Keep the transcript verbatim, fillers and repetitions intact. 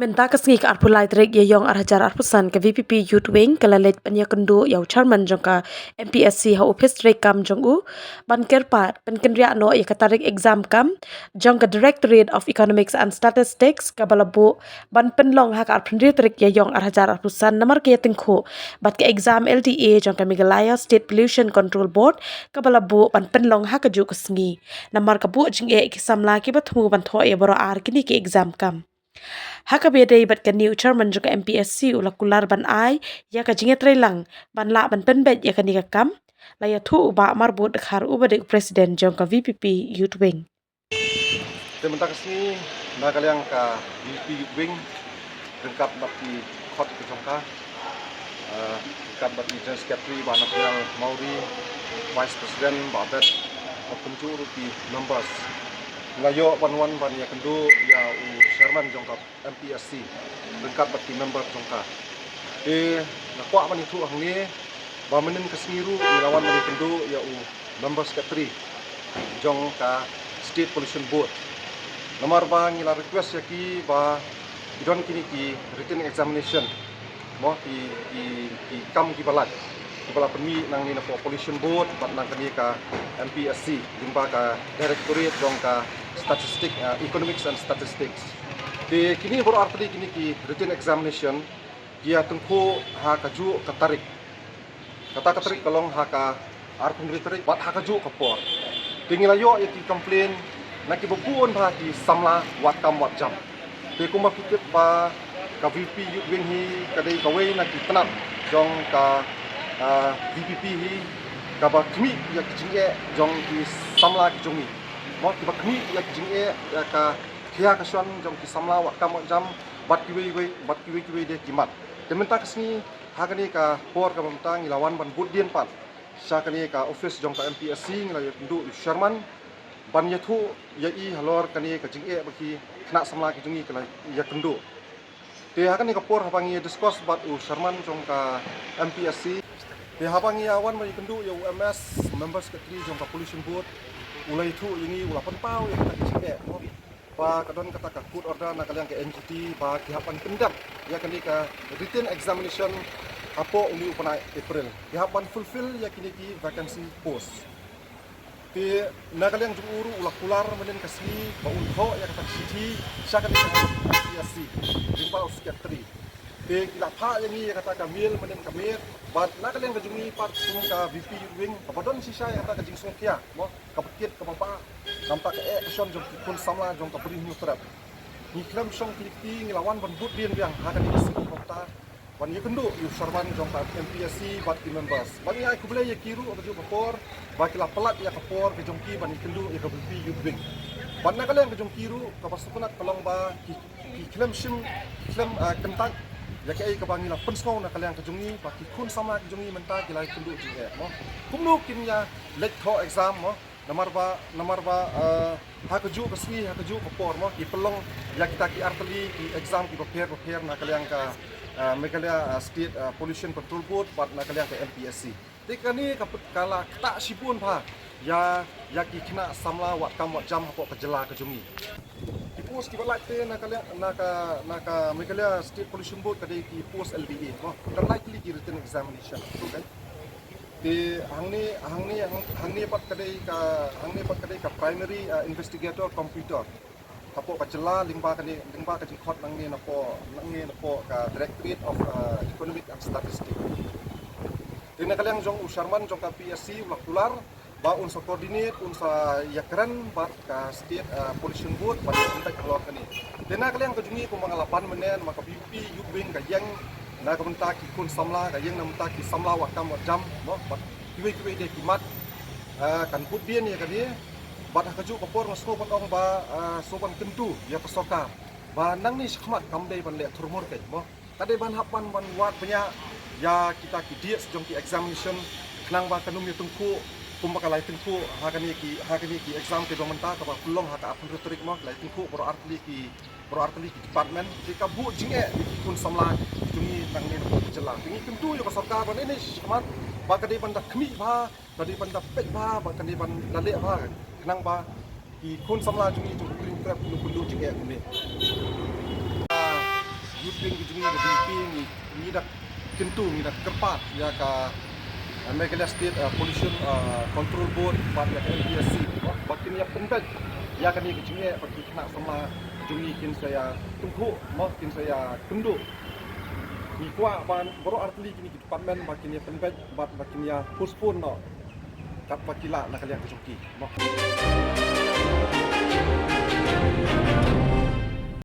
Mynta ka sngi ka arphew lai tarik Ïaïong ar hajar arphew san ka V P P Youth Wing ka la leit ban ïakynduh ïa u chairman jong ka M P S C ha u office treikam jong u ban kyrpad ban kynriah noh ïa ka tarik exam kam jong ka Directorate of Economics and Statistics kaba la buh ban pynlong ha ka arphew hynriew tarik Ïaïong ar hajar arphew san namar ka ïatyngkhuh bad ka exam L D A jong ka Meghalaya State Pollution Control Board kaba la buh ban pynlong ha kajuh ka sngi. Namar ka buh jingeh ki samla kiba thmu ban thoh ïa baroh ar kine ki exam kam. Ha kaba ïadei bad kane u chairman jong ka M P S C u la kular ban ai ïa ka jingïatreilang ban lah ban pynbeit ïa kane ka kam. La ïathuh u Bah Marbud Dkhar uba dei u president jong ka V P P Youth Wing. Te mynta ka sngi na ka liang ka V P Youth Wing ryngkat bad ki khot ki jong ka, eh, ryngkat bad ki General Secretary Bah Nathaniel Mawrie, Vice President Bah Abed, bad kumjuh ruh ki members, nga ïoh ban wan ban ïakynduh ïa u chairman jong ka M P S C ryngkat bad ki member jong ka. Te nga kwah ban ïathuh hangne ba mynhynnin ka sngi ruh ngi la wan ban ïakynduh ïa u member secretary jong ka State Pollution Board. Namar ba ngi la request ïa ki ba ki don kine ki written examination, mo, ki, ki, ki kam kiba lait kiba la pynmih nangne na ka Pollution Board bad na kane ka M P S C lyngba ka Directorate jong ka Statistic, uh, Economics and Statistics. Te kine baroh artylli kine ki written examination ki ïatyngkhuh ha kajuh ka tarik. Kata ka tarik ka long ha ka arphew hynriew tarik bad ha kajuh ka por. Te ngi la ïoh ïa ki complain na kiba bun bha ki samla wad kam wad jam. Te kumba phi tip ba ka V P Youth Wing hi ka dei kawei na ki tnat jong ka, ah, V P P hi kaba khmih ïa ki jingeh jong ki samla ki jong ngi. Mo, kiba khmih ïa ki jingeh ïa ka khia ka shon jong ki samla wad kam wad jam bad kiwei kiwei, bad kiwei kiwei de ki mat. Te mynta ka sngi ha kane ka por kaba mynta ngi la wan ban bud dien pat sha kane ka office jong ka M P S C, ngi la ïakynduh ïa u chairman ban ïathuh ïa i halor kane ka jingeh ba ki khynnah samla ki jong ngi ki la ïakynduh. Te ha kane ka por haba ngi discuss bad u chairman jong ka M P S C, te haba ngi ïa wan ban ïakynduh ïa u M S, member secretary jong ka Pollution Board, u la ïathuh ïa ngi, u la pynpaw ïa kata ka jingeh, mo, ba ka don kata ka court order na ka liang ka N G T ba ki hap ban pyndep ïa kane ka written examination hapoh une u bnai April. Ki hap ban fulfill ïa kine ki vacancy post. Te na ka liang jong u ruh u la kular mynhynnin ka sngi ba un thoh ïa kata ka shithi sha kane ka M P S C lyngba u secretary. Te ki la phah ïa ngi ïa kata ka mail mynhynnin ka miet bad na ka liang ka jong ngi pat kum ka V P Youth Wing kaba don shisha ïa kata ka jingsngewkhia, mo, kaba kit kaba bah namar ka eh ka shon jong ki khun samla jong ka Bri Hynñiewtrep. Ngi khlem shong kine kti, ngi la wan ban bud dien biang ha kane ka sngi ba mynta ban ïakynduh ïa u chairman jong ka M P S C bad ki members. Ban ïa ai khublei ïa ki ruh ha kajuh ka por ba ki la pynlait ïa ka por ka jong ki ban ïakynduh ïa ka V P Youth Wing. Bad na ka liang ka jong ki ruh kaba sngewtynnat ka long ba ki, ki khlem shim, khlem, ah, kyntait ïa kaei kaba ngi la pynsngew na ka liang ka jong ngi ba ki khun samla ki jong ngi mynta ki la ïakynduh jingeh, mo. Kumno kin ïa leit thoh exam, mo. Namar ba, namar ba, eh, ha kajuh ka sngi, ha kajuh ka por, mo, ki pynlong ïa kita ki artylli ki exam kiba pher bapher na ka liang ka, eh, Meghalaya, eh, State, eh, Pollution Control Board bad na ka liang ka M P S C. Te kane ka put-, ka la ktah shibun bha ïa, ïa ki khynnah samla wad kam wad jam hapoh ka jylla ka jong ngi. Ki post kiba lait te na ka liang, na ka, na ka Meghalaya State Pollution Board ka dei ki post L D A, mo. Ka lait tylli ki written examination, okay? Te hangne, hangne, hang-, hangne pat ka dei ka, hangne pat ka dei ka primary, ah, investigator computer hapoh ka jylla lyngba kane, lyngba ka jingkhot nangne napoh, nangne napoh ka Directorate of, ah, Economic and Statistics. Te na ka liang jong u chairman jong ka P S C u la kular ba un sa coordinate, un sa ïakren bad ka State, ah, Pollution Board ban ïa contact halor kane. Te na ka liang ka jong ngi kumba nga la ban mynne, namar ka V P Youth Wing ka ïeng na ka bynta ki khun samla, ka ïeng na ka bynta ki samla wad kam wad jam, mo, bad kiwei kiwei de ki mat, ah, kan bud dien ïa kane. Bad ha kajuh ka por nga sngew ban ong ba, ah, sngew ban kyntu ïa ka sorkar ba nangne shakhmat kam dei ban leh thurmur keiñ, mo. Ka dei ban hap ban, ban wad bniah ïa kita ki dates jong ki examination khnang ba kan ym ïa tyngkhuh kumba ka la ïa tyngkhuh ha kane ki, ha kane ki exam kiba mynta kaba pynlong ha ka arphew hynriew tarik, mo, ka la ïa tyngkhuh baroh artylli ki, baroh artylli ki department. Te ka buh jingeh ïa ki khun samla jong ngi nangne napoh ka jylla. Te ngi kyntu ïa ka sorkar ba nangne shakhmat ba ka dei ban da khmih bha, ka dei ban da peit bha bad ka dei ban da leh bha khnang ba ki khun samla jong ngi jong ka Bri Hynñiewtrep kin ym pynduh jingeh kumne. Ah, Youth Wing ka jong ngi ka VPP ngi, ngi da kyntu, ngi da kyrpad ïa ka, uh, Meghalaya State, uh, Pollution, uh, Control Board bad ïa ka MPSC ba kin ïa pynbeit ïa kane ka jingeh ba ki khynnah samla jong ngi kin sa ïa tyngkhuh, mo, kin sa ïa kynduh. Ngi kwah ba baroh artylli kine ki department ba kin ïa pynbeit bad ba kin ïa postpone noh katba ki lah na ka liang ka jong ki, mo.